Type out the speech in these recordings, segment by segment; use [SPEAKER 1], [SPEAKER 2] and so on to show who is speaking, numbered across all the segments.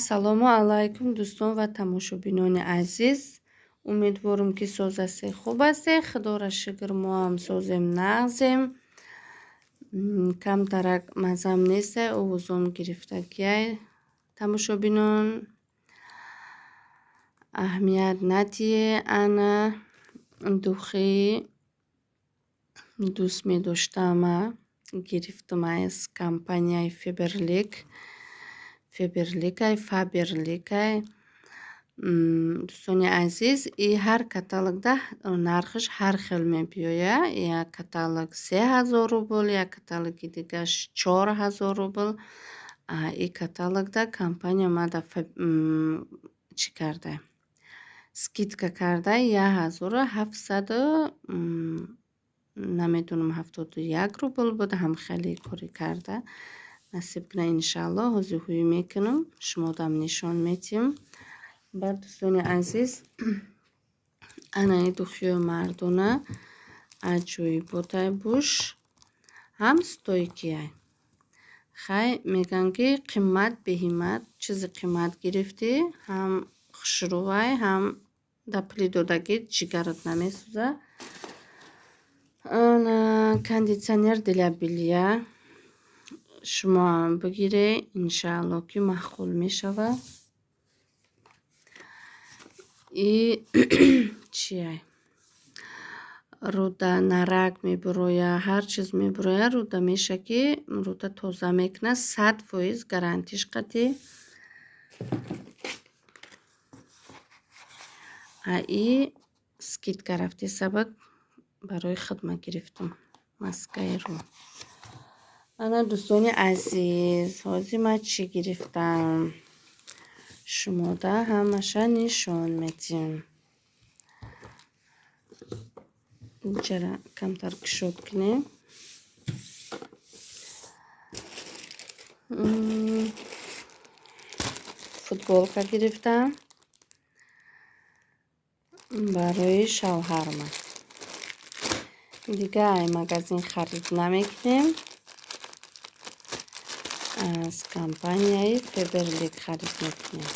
[SPEAKER 1] Ассалому алайкум, дӯстон ва тамошобинони азиз. Умедворам, ки соз ҳастед, хуб ҳастед. Худоро шукр, мо ҳам созем, нағзем. Камтарак маззам нестай, овозом гирифтагиай, тамошобинон. Аҳамият надиҳе. Ана духи дӯст медоштама гирифтам аз компанияи Фаберлик. Фаберликай, Фаберликай. Дӯстони азиз, и ҳар каталогда нархаш ҳар хел мебиёяд. Як каталог 3000 рубл, як каталоги дигаш 4000 рубл. И каталогда компания омада чӣ карда? Скидка карда, 1700, намедонам, 71 рубл буд, ҳам хеле корӣ карда. Насиб кунад, иншааллоҳ, ҳозир ҳуй мекунам, шумодам нишон медиҳам. Баъд, дӯстони азиз, ана ин духиёи мардона аҷоиботай, буш ҳам стойкияй. Хай, мегӯянд, ки қимат беҳимат, чизи қимат гирифтӣ, ҳам хушрӯвай, ҳам дар пули додагӣ ҷигарат намесӯзад. Ана кондитсионер для белья, шумоам бигиред, иншааллоҳ, ки маъқул мешавад. И чиай? Рӯда нарак мебурояд, ҳар чиз мебурояд, рӯда меша, ки рӯда тоза мекунад, 100% гарантиш қатъӣ. А и скидка рафти сабаб барои хидмат гирифтам маскаи рӯ. Ана, дӯстони азиз, ҳозир ман чӣ гирифтам, шумода ҳамаша нишон медиҳем. Инҷара камтар кушод кунем. Футболка гирифтам барои шавҳарма. Дига ай магазин харид намекунем, аз компанияи Фаберлик харид мекунем.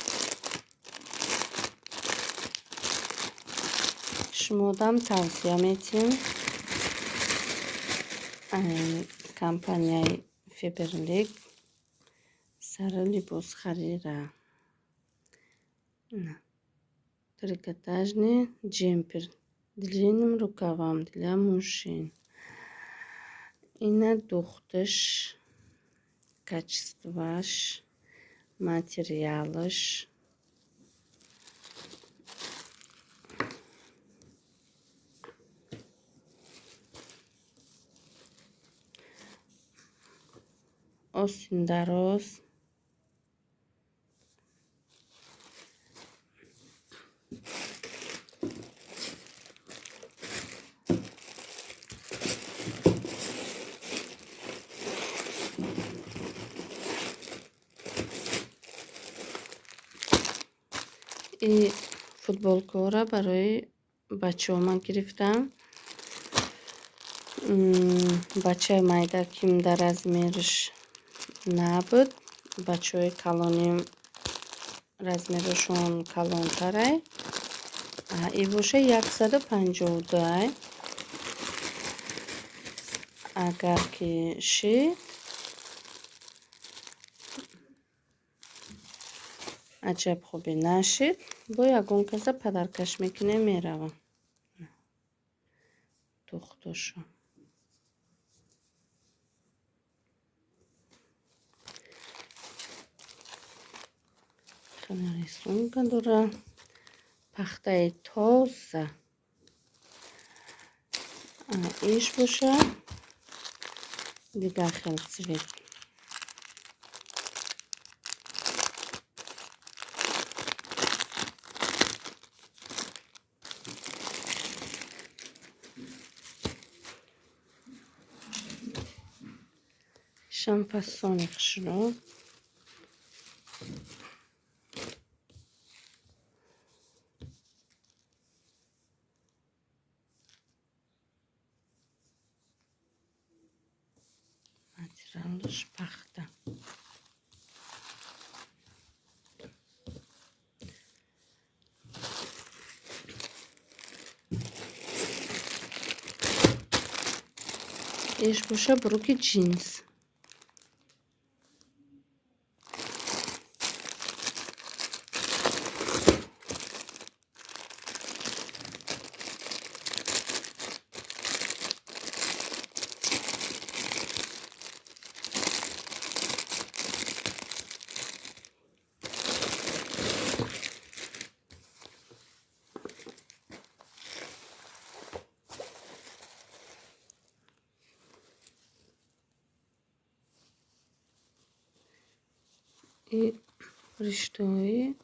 [SPEAKER 1] Шумодам тавсия медиҳем компанияи Фаберлик сари либос харира. Трикотажный джемпер длинным рукавам для мужчин. Ина духташ, качествоаш, материалаш. Осин дароз. И футболкаҳоро барои бачаҳо ман гирифтам. Бачаи майда ким дар размераш набуд, бачаҳои калоним размерашон калонтарай. И боша 152-ай. Агар ки шид, аҷаб хубе, нашид, бо ягон каса подаркаш мекунем, меравам. Духтошо. Хеле рисунка дора. Пахтаи тоза. Иш боша дигар хел цвет. Ишам фасони хушрӯ. Материалаш пахта. Иш боша брюки джинс. И риштаҳои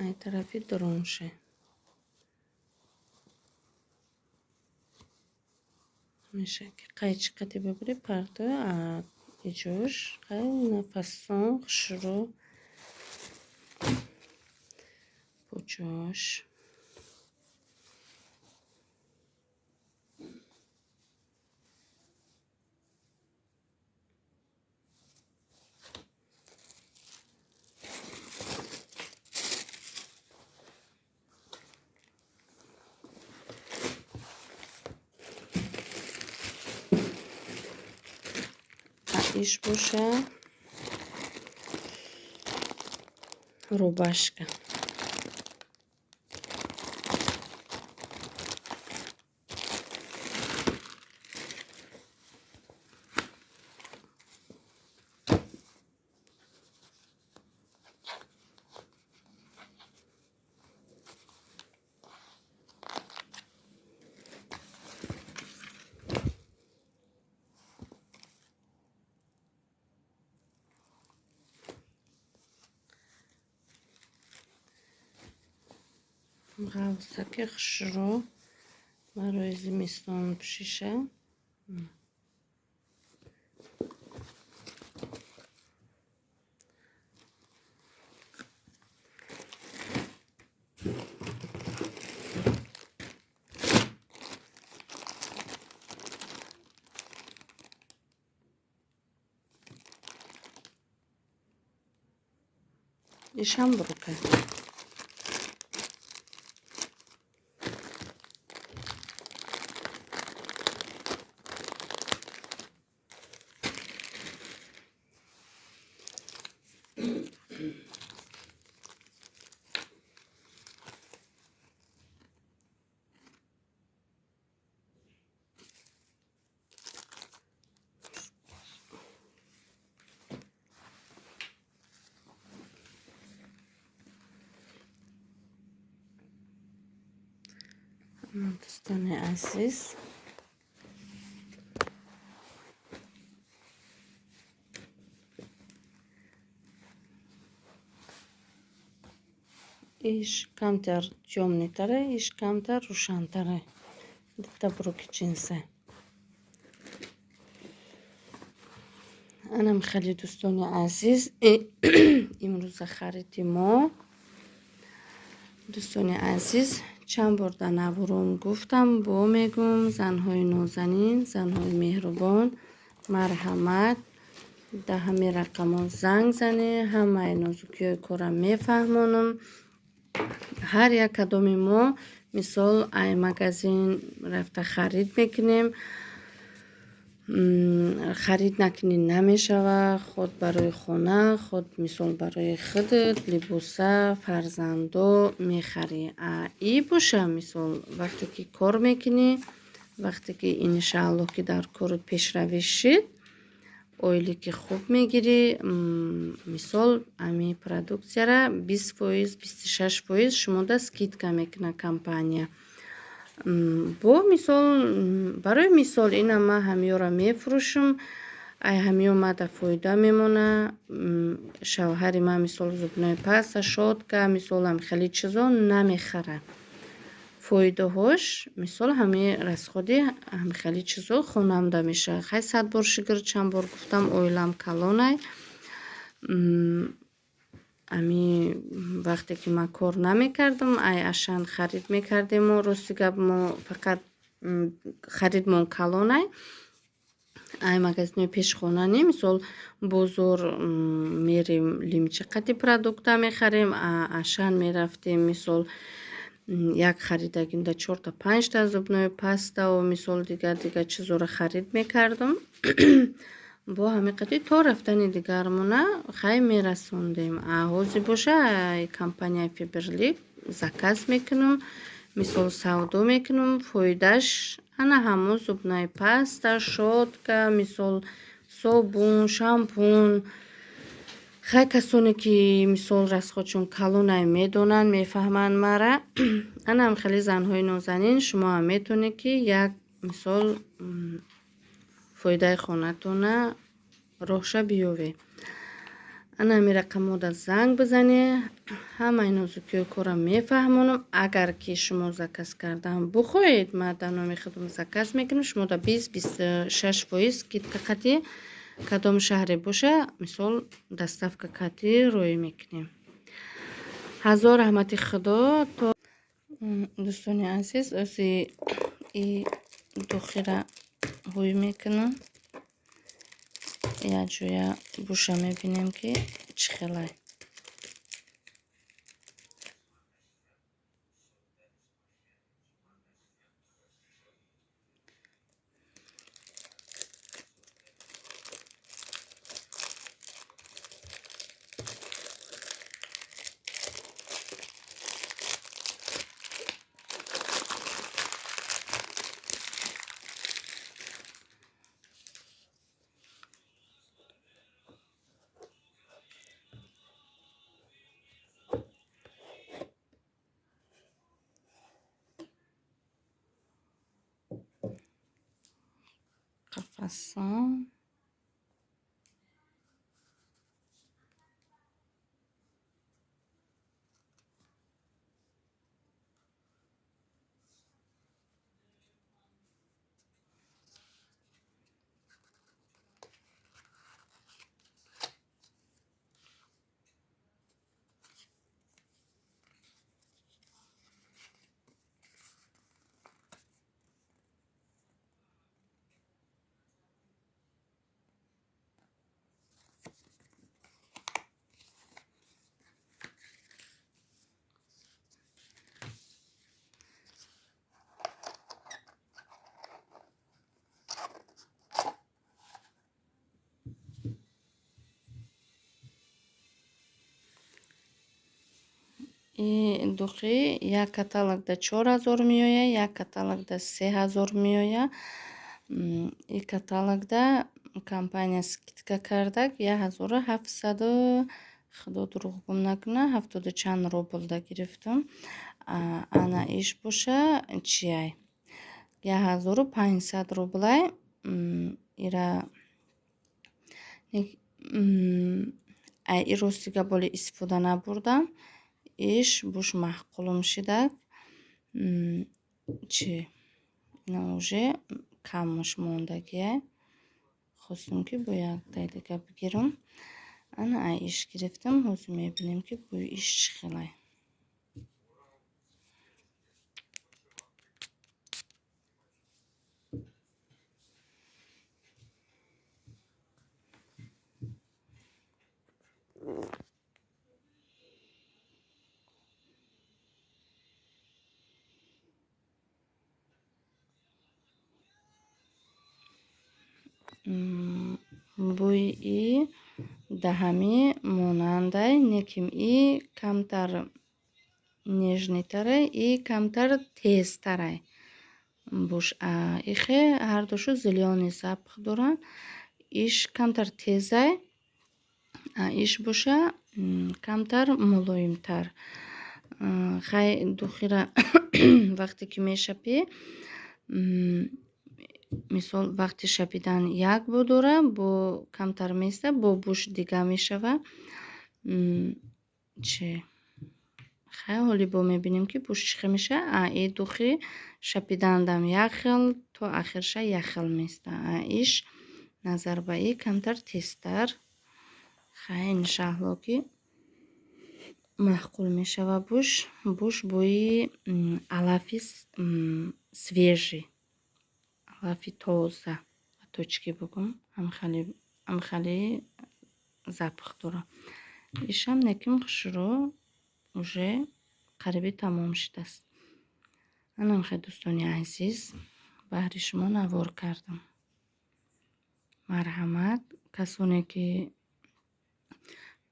[SPEAKER 1] ай тарафи дарунше меша, ки қайчи қати бибирӣ партоя, а иҷош хай нафасон хушрӯ пӯчош. Иш боша рубашка. Ғавсаки хушрӯ барои зимистон пӯшиша. Ишам брюка. Дӯстони азиз, иш камтар тёмныйтаре, иш камтар рӯшантаре. Дута брюки джинсе. Анам хеле, дӯстони азиз, имрӯза хариди мо. Дӯстони азиз, чанд бор дар навором гуфтам, бо мегӯм: занҳои нозанин, занҳои меҳрубон, марҳамат, дар ҳамин рақамҳо занг занед, ҳамаи нозукиҳои корро мефаҳмонам. Ҳар як кадоми мо, мисол, ай магазин рафта харид мекунем. Харид накунӣ намешава, худ барои хона, худ, мисол, барои худат либоса, фарзандо мехарӣ. А и боша, мисол, вақте ки кор мекунӣ, вақте ки, иншааллоҳ, ки дар корот пешравӣ шид, ойлики хуб мегирӣ, мисол, ами продуксияра 20%, 26% шумода скидка мекунад компания. Бо мисол, барои мисол, ина ман ҳамёро мефурӯшам, ай ҳамё мада фоида мемона. Шавҳари ман, мисол, зубной паста, щётка, мисол, ам хеле чизо намехарад. Фоидаҳош, мисол, ҳамин расходи ҳами хеле чизо хонамда мешавад. Хай, сад бор шукр, чанд бор гуфтам, оилам калонай. Ами вақте ки ман кор намекардам, ай Ашан харид мекардему. Рости гап, мо фақат харидмон калонай, ай магазинои пешхона не. Мисол, бозор мерем, лимчи қати продукта мехарем, Ашан мерафтем, мисол, Як харидагимда чорта панҷта зубной паставу мисол дигар дигар чизоро харид мекардам. Бо ҳамин қадри то рафтани дигармона хай мерасондем. А ҳозир боша компанияи Фаберлик заказ мекунам, мисол савдо мекунам, фоидаш ана ҳамон зубная паста, щётка, мисол собун, шампун. Хай касоне ки мисол расходшон калонай медонанд, мефаҳманд мара. Ана ҳам хеле занҳои нозанин, шумо ҳам метавонед, ки як мисол фоидаи хонатона роҳша биёвед. Ана ҳамин рақамҳода занг бизанед, ҳамаи нозукиҳои корро мефаҳмонам. Агар ки шумо заказ кардан бихоҳед, ман дар номи худам заказ мекунам, шумо да 20-26% скидка қатӣ кадом шаҳре боша, мисол доставка қатӣ роӣ мекунем. Ҳазор раҳмати Худо. То дӯстони азиз, ози и духира ҳӯй мекунам. Якҷоя буша мебинем, ки чӣ хелай. Қафасон. И духи як каталогда 4000 меояд, як каталогда 3000 меояд. И каталогда компания скидка кардак, 1700, худо дурӯғ гум накунад, ҳафтоду чанд рублда гирифтам. Ана иш боша чиай? 1500 рублай. Ира ай и ростига боли истифода набурдам. Иш буш маъқулум шидак. Чи ина уже камаш мондагиай. Хостум, ки бо яктай дига бигирам. Ана ай иш гирифтам. Ҳозир мебинем, ки бӯи иш чӣ хелай. Бӯи и даҳамӣ монандай, лекин и камтар нежныйтарай, и камтар тезтарай. Буш ихе ҳардушу зелёный запах доранд. Иш камтар тезай, иш боша камтар мулоимтар. Хай духира вақте ки мешапӣ, мисол вақти шапидан як бӯ дора, бо камтар места, бо буш дига мешава. Чи хай ҳоли бо мебинем, ки буш чӣ хел мешава. А и духи шапидандам як хел, то ахирша як хел места. А иш назар ба и камтар тезтар. Хай иншаалло, ки маъқул мешава буш. Буш бӯи алафи свежий, алафи тоза, точки бугум, ҳамхеле запах дора. Ишам неким хушрӯ уже қариби тамом шудааст. Манам хел, дӯстони азиз, баҳри шумо навор кардам. Марҳамат, касоне ки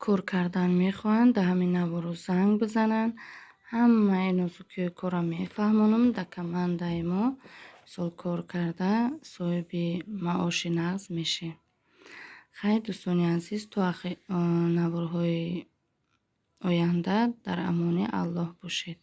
[SPEAKER 1] кор кардан мехоҳанд, дар ҳамин наворо занг бизананд. Ҳамаи нозукиҳои корро мефаҳмонам. Дар командаи мо мисол кор карда, соҳиби маоши нағз мешем. Хайр, дӯстони азиз, то наворҳои оянда дар амони Аллоҳ бошед.